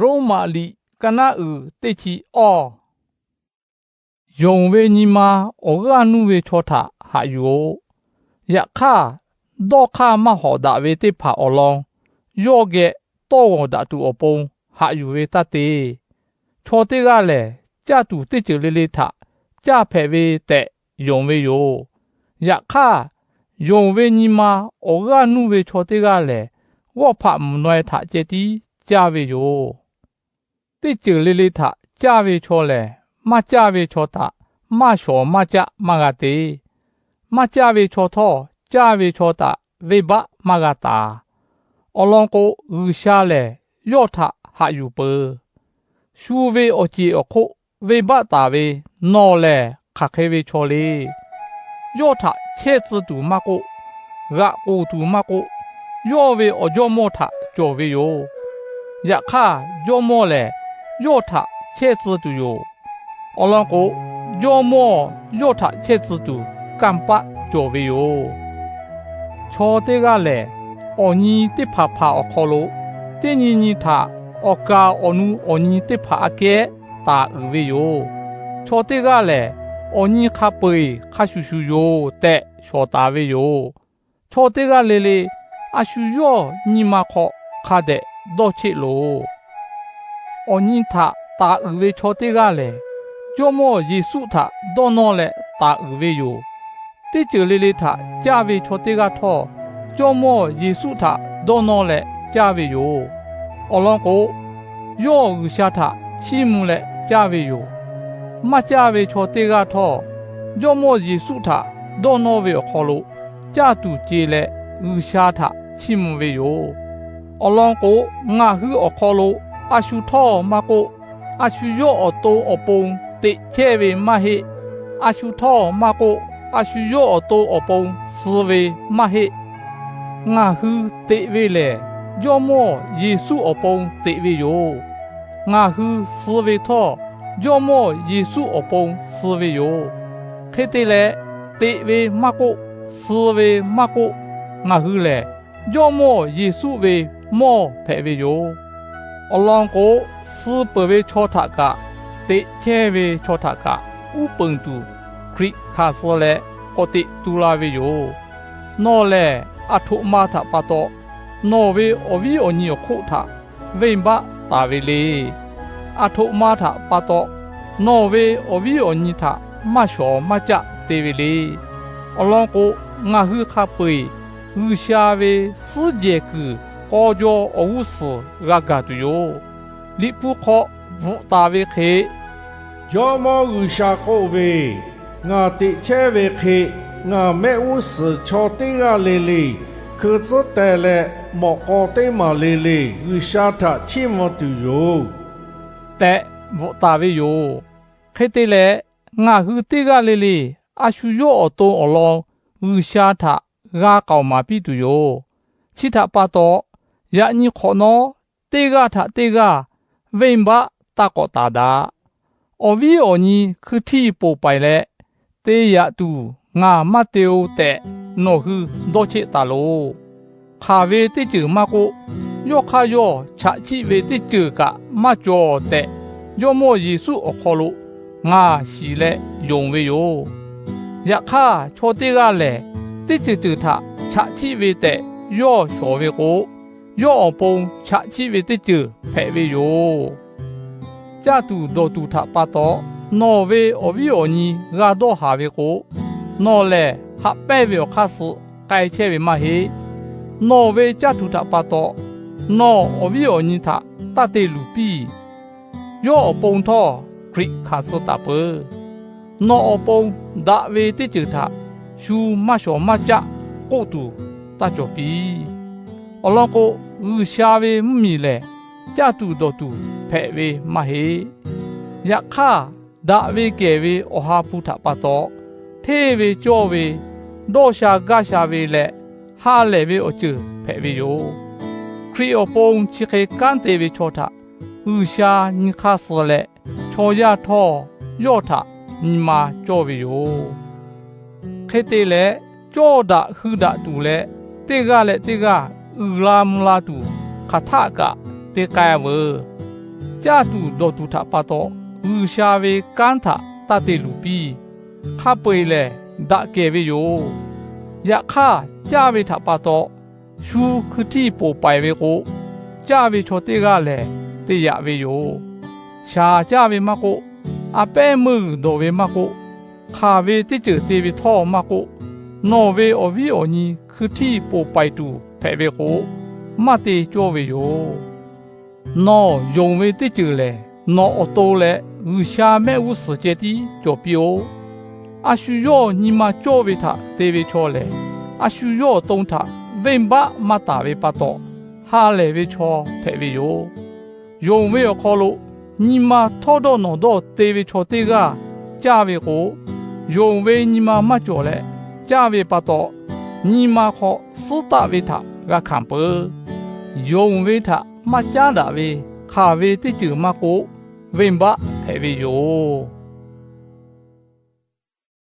Roˉmaꞈ liꞈ ka naˆ uiˍ teˇ chi awˇ. Yonˍ ve nyi ma awˬ g'aˇ nuˇ ve chaw htaꞈ haꞈ yuˬ-oꞈ. Yaꞈ hk'aˇ, dawˇ hk'aˇ maˇ hawˍ daꞈ ve teˇ hpaˍ awˬ lawn yawˇ geh tawˇ g'awˬ daꞈ tuˬ awˬ pon haꞈ yuˬ ve taˇ te. Chaw teˇ g'aˇ lehˬ, caˇ tuˬ teˇ ceuˬ le le htaꞈ caˇ hpehꞈ ve tehꞈ yonˍ ve yoˬ. Yaꞈ hk'aˇ, yonˍ ve nyi ma awˬ g'aˇ nuˇ ve chaw teˇ g'aˇ lehˬ, g'awˇ hpaꞈ mvuhˬ naweh htaꞈ ceh tiˉ caˇ ve yoˬ. Teˇ ceuˬ le le htaꞈ caˇ ve chaw lehˬ, maˇ caˇ ve chaw htaꞈ maˇ shawˍ maˇ caˆ maˇ g'a te. Maˇ caˇ ve chaw htawˇ, caˇ ve chaw htaꞈ venˇbaˆ maˇ g'a taˍ. Awˬ lawn k'o, G'uiˬsha lehˬ yawˇ htaꞈ haꞈ yuˬ peuˬ. Shu ve awˬ ceˬ awˬ hk'oˆ venˇbaˆ taˍ ve nawˬ lehˬ hk'aˬ hk'e ve chaw le. Yawˇ htaꞈ chehˇ tcuh tuˬ maˇ k'oˆ, g'aꞈ k'oˍ tuˬ maˇ k'oˆ, yawˇ ve awˬ jawˇmawˇ htaꞈ cawˬ ve yoˬ. Yaꞈ hk'aˇ, jawˇmawˇ lehˬ yawˇ htaꞈ chehˇ tcuh tuˬ yoˬ. Awˬ lawn k'o, jawˇmawˇ yawˇ htaꞈ chehˇ tcuh tuˬ kanˇ paˆ cawˬ ve yoˬ. Chaw teˇ g'aˇ lehˬ, awˬ nyi teˇ hpaˍ hpaˍ awˬ hk'aw lo teˇ nyi nyi htaꞈ awˬ kaˍ awˬ nu awˬ nyi teˇ hpaˍ aꞈ kehˉ taˍ uiˍ ve yoˬ. Chaw teˇ g'aˇ lehˬ, awˬ nyi hk'a peu-eˬ hk'a shuˍ shuˍ yoˬ tehꞈ shawˍ taˍ ve yoˬ. Chaw teˇ g'aˇ le le, a shu yawˇ nyi ma hk'aw hk'a dehꞈ dawˇ cheˆ loˬ. Awˬ nyi htaꞈ taˍ uiˍ ve chaw teˇ g'aˇ lehˬ, Jawˇmawˇ Yeˍsuˆ htaꞈ dawˇ nawˇ leh taˍ uiˍ ve yoˬ. Teˇ ceuˬ le le htaꞈ caˇ ve chaw teˇ g'aˇ htawˇ, Jawˇmawˇ Yeˍsuˆ htaꞈ dawˇ nawˇ leh caˇ ve yoˬ. Awˬ lawn k'o, yawˇ G'uiˬsha htaꞈ chiˇ mvuh leh caˇ ve yoˬ. Maˇ caˇ ve chaw teˇ g'aˇ htawˇ, Jawˇmawˇ Yeˍsuˆ htaꞈ dawˇ nawˇ ve awˬ hk'aw lo caˇ tuˬ ce leh G'uiˬsha htaꞈ chiˇ mvuh ve yoˬ. Awˬ lawn k'o, ngaˬ hui awˬ hk'aw lo a shu htawˇ maˇ k'oˆ, a shu yawˇ awˬ to awˬ pon teꞈ chehˇ ve maˇ heˆ. A shu htawˇ maˇ k'oˆ, a shu yawˇ awˬ to awˬ pon suh ve maˇ heˆ. Ngaˬ hui teꞈ ve lehˬ, Jawˇmawˇ Yeˍsuˆ awˬ pon teꞈ ve yoˬ. Ngaˬ hui suh ve htawˇ, Jawˇmawˇ Yeˍsuˆ awˬ pon suh ve yoˬ. Hk'e te leh, teꞈ ve maˇ k'oˆ, suh ve maˇ k'oˆ, ngaˬ hui lehˬ Jawˇmawˇ Yeˍsuˆ ve mawˇ hpehꞈ ve yoˬ. Awˬ lawn k'o, suh peuˬ ve chaw htaꞈ kaꞈ, teꞈ chehˇ ve chaw htaꞈ kaꞈ uˉ peunˍ tuˬ, Hkriꞈ hkanˍ suh leh k'awꞈ teꞈ tu la ve yoˬ. Nawˬ lehˬ, aˬ htoꞈ ma htaꞈ pa taw nawˬ ve awˬ viˉ awˬ nyi awˬ hk'oˆ htaꞈ venˇbaˆ taˍ ve le. Aˬ htoꞈ ma htaꞈ pa taw nawˬ ve awˬ viˉ awˬ nyi htaꞈ maˇ shawˍ maˇ caˆ te ve le. Awˬ lawn k'o, ngaˬ hui hk'a peu-eˬ G'uiˬsha ve suhˉ jehˬ kuiˬ k'aw jaw awˬ g'uˇ suhˍ g'a gaˬ tuˬ yoˬ. Liꞈ hpu hk'aw bvuhꞈ taˍ ve hk'e, Jawˇmawˇ G'uiˬsha k'oˆ ve, Ngaˬ teꞈ chehˇ ve hk'e ngaˬ mehˆ g'uˇ suhˍ chaw teˇ g'aˇ le le hkui tcuhˉ teh leh, mawꞈ k'aw teˇ maˬ le le G'uiˬsha htaꞈ chiˇ mvuh tuˬ yoˬ tehꞈ bvuhꞈ taˍ ve yoˬ. Hk'e te leh, ngaˬ hui teˇ g'aˇ le le a shu yawˇ awˬ to awˬ lawn G'uiˬsha htaꞈ g'a k'aoˍ maˍ piˇ tuˬ yoˬ. Chi htaꞈ pa taw, yaꞈ nyi hk'awꞈ nawˉ teˇ g'aˇ htaꞈ teˇ g'aˇ venˇbaˆ taˇ k'awꞈ taˍ daꞈ. Awˬ viˉ awˬ nyi hkui htiˇ ponˬ paiˍ leh, te yaꞈ tuˬ ngaˬ maˇ te-o tehꞈ nawˬ hui dawˇ cheˆ taˍ loˬ. Hk'aˬ ve teˇ ceuˬ maˇ k'oˆ, yawˇ hk'aˇ yawˇ chaꞈ chiˆ ve teˇ ceuˬ kaꞈ maˇ cawˬ tehꞈ, Jawˇmawˇ Yeˍsuˆ awˬ hk'aw lo ngaˬ shiˍ leh yonˍ ve yoˬ. Yaꞈ hk'aˇ, chaw teˇ g'aˇ lehˬ, teˇ ceuˬ ceuˬ htaꞈ chaꞈ chiˆ ve tehꞈ yawˇ shawˍ ve k'o, yawˇ awˬ pon chaꞈ chiˆ ve teˇ ceuˬ hpehꞈ ve yoˬ. Caˇ tuˬ dawˬ tuˬ htaꞈ pa taw nawˬ ve awˬ viˉ awˬ nyi g'a dawˇ haˍ ve k'o, nawˬ lehˬ haꞈ pehnˇ ve awˬ hk'aˇ suh k'ai chehˇ ve maˇ heˆ. Nawˬ ve caˇ tuˬ htaꞈ pa taw nawˬ awˬ viˉ awˬ nyi htaꞈ taˇ te luˬ piˇ. Yawˇ awˬ pon htawˇ Hkriꞈ hkanˍ suh taˍ peuˬ. Nawˬ awˬ pon daꞈ ve teˇ ceuˬ htaꞈ shu maˇ shawˍ maˇ caˆ k'oˆ tuˬ taˇ cawˬ piˇ. Awˬ lawn k'o, G'uiˬsha ve mvuhˇmiˬ lehˬ, caˇ tuˬ dawˬ tuˬ hpehꞈ ve maˇ heˆ. Yaꞈ hk'aˇ, daꞈ ve kehˬ ve Awˬ ha hpu htaꞈ pa taw, hteˇ ve cawˇ ve, dawˇ sha gaˇ sha ve leh ha lehˬ ve awˬ ceuˬ hpehꞈ ve yoˬ. Hkriꞈ awˬ pon chi hk'e kanˉ te ve chaw htaꞈ G'uiˬsha nyi hk'aˇ suh leh, chaw yaˇ htawˇ yawˇ htaꞈ nyi ma cawˇ ve yoˬ. Hk'e te leh, cawˇ daꞈ hui daꞈ tuˬ leh teˇ g'aˇ leh teˇ g'aˇ uiˍ la mvuh la tuˬ hk'aˬ htaˆ kaꞈ te k'ai veuˬ. caˇ tuˬ dawˬ tuˬ htaꞈ pa taw G'uiˬsha ve kanˉ htaꞈ taˇ te luˬ piˇ. Hk'a peu-eˬ lehˬ daꞈ kehˬ ve yoˬ. Yaꞈ hk'aˇ, caˇ ve htaꞈ pa taw shu hkui htiˇ poˬ paiˍ ve k'o, caˇ ve chaw teˇ g'aˇ lehˬ te yaꞈ ve yoˬ. Shaˍ caˇ ve maˇ k'oˆ, a pehˉ meuˇ g'uiˬ dawˬ ve maˇ k'oˆ, hk'aˬ ve teˇ ceuˬ te ve htawˇ maˇ k'oˆ, nawˬ ve awˬ viˉ awˬ nyi hkui htiˇ poˬ paiˍ tuˬ hpehꞈ ve k'o, maˇ te cawˇ ve yoˬ. Nawˬ yonˍ ve teˇ ceuˬ lehˬ, nawˬ awˬ to leh G'uiˬsha mehˆ g'uˇ suhˍ ceh tiˉ cawˬ piˇ-oˆ. A shu yawˇ nyi ma cawˇ ve htaꞈ te ve chaw lehˬ, a shu yawˇ awˬ to htaꞈ venˇbaˆ maˇ taˍ ve pa taw, ha lehˬ ve chaw hpehꞈ ve yoˬ. Yonˍ ve awˬ hk'aw lo nyi ma htawˇdawˇnawˬdawˇ te ve chaw teˇ g'aˇ caˇ ve k'o, yonˍ ve nyi ma maˇ cawˬ leh caˇ ve pa taw, nyi ma hk'aw suhˉ taˆ ve htaꞈ g'a hkanˍ peuˬ. Yonˍ ve htaꞈ maˇ caˉ daꞈ ve hk'aˬ ve teˇ ceuˬ maˇ k'oˆ, venˇbaˆ hpehꞈ ve yoˬ.